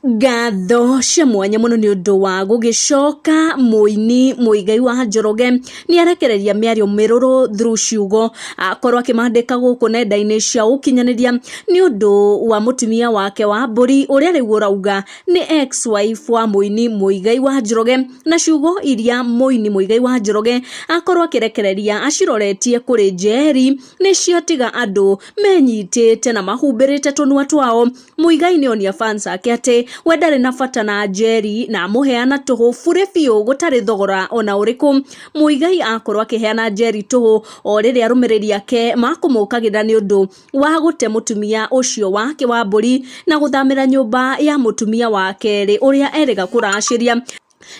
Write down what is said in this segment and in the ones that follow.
Ngatho cia mwanya mũno nĩ ũndũ wa gũgĩcoka mũini Muigai wa Njoroge nĩ arekereria mĩario mĩrũrũ through ciugo akorwo akĩmandĩka gũkũ nenda-inĩ cia ũkinyanĩria nĩ ũndũ wa mũtumia wake wa mbũri ũrĩa rĩu ũrauga nĩ ex wife wa mũini Muigai wa Njoroge na ciugo iria mũini Muigai wa Njoroge akorwo akĩrekereria aciroretie kũrĩ Njeri nĩ ciatiga andũ menyitĩte na mahumbĩrĩte tũnua twao. Muigai nĩ onia fans ake atĩ we ndarĩ na bata na Njeri na amũheana tũhũ burĩ biũ gũtarĩ thogora ona ũrĩkũ. Muigai akorwo akĩheana Njeri tũhũ o rĩrĩa arũmĩrĩri ake makũmũkagĩrĩra nĩ ũndũ wa gũte mũtumia ũcio wake wa mbũri na gũthamĩra nyũmba ya mũtumia wa kerĩ ũrĩa erĩga kũracĩria.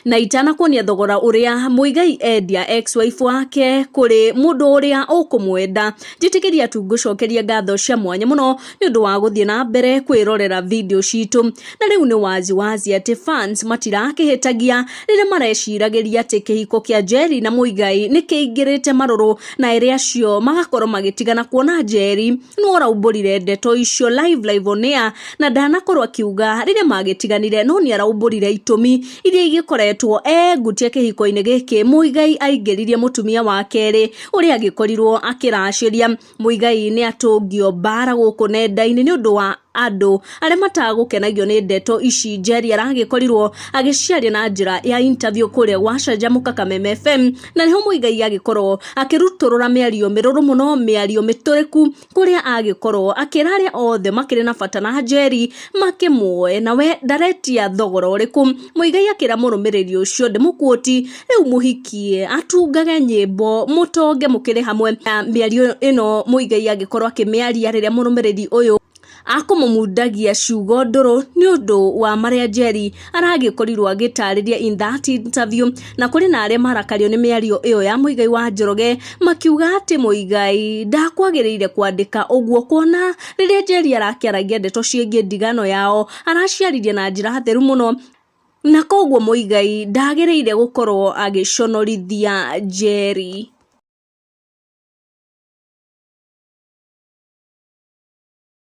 Na itanakuonia thogora ũrĩa Muigai endia ex wife wake kũrĩ mũndũ ũrĩa ũkũmwenda, njĩtĩkĩria tu ngũcokerie ngatho cia mwanya mũno nĩ ũndũ wa gũthiĩ na mbere kwĩrorera video citũ. Na rĩu nĩ wazi wazi atĩ fans matirakĩhĩtagia rĩrĩa mareciragĩria atĩ kĩhiko kĩa Njeri na Muigai nĩ kĩingĩrĩte marũrũ na erĩ acio magakorwo magĩtigana kuona Njeri nĩwe ũraumbũrire ndeto icio live live on air na ndanakorwo akiuga rĩrĩa magĩtiganire no nĩ araumbũrire itũmi iria igĩkoretwo engutia kĩhiko-inĩ gĩkĩ Muigai aingĩririe mũtumia wa kerĩ ũrĩa agĩkorirwo akĩracĩria. Muigai nĩ atũngio mbara gũkũ nenda-inĩ nĩ ũndũ wa andũ arĩa matagũkenagio nĩ ndeto ici Njeri aragĩkorirwo agĩciaria na njĩra ya interview kũrĩa gwa Canjamũka Kameme FM na nĩho Muigai agĩkorwo akĩrutũrũra mĩario mĩrũrũ mũno mĩario mĩtũrĩku kũrĩa agĩkorwo akĩra arĩa othe makĩrĩ na bata na Njeri makĩmuoe na we ndaretia thogora ũrĩkũ. Muigai akĩra mũrũmĩrĩri ũcio ndĩmũkuoti rĩu mũhikie atungage nyĩmbo mũtonge mũkĩrĩ hamwe. Na mĩario ĩno Muigai agĩkorwo akĩmĩaria rĩrĩa mũrũmĩrĩri ũyũ akũmũmundagia ciugo ndũrũ nĩ ũndũ wa marĩa Njeri aragĩkorirwo agĩtarĩria in that interview. Na kũrĩ na arĩa marakario nĩ mĩario ĩyo ya Muigai wa Njoroge makiuga atĩ Muigai ndakwagĩrĩire kwandĩka ũguo kuona rĩrĩa Njeri arakĩaragia ndeto ciĩgiĩ ndigano yao araciaririe na njĩra theru mũno na koguo Muigai ndagĩrĩire gũkorwo agĩconorithia Njeri.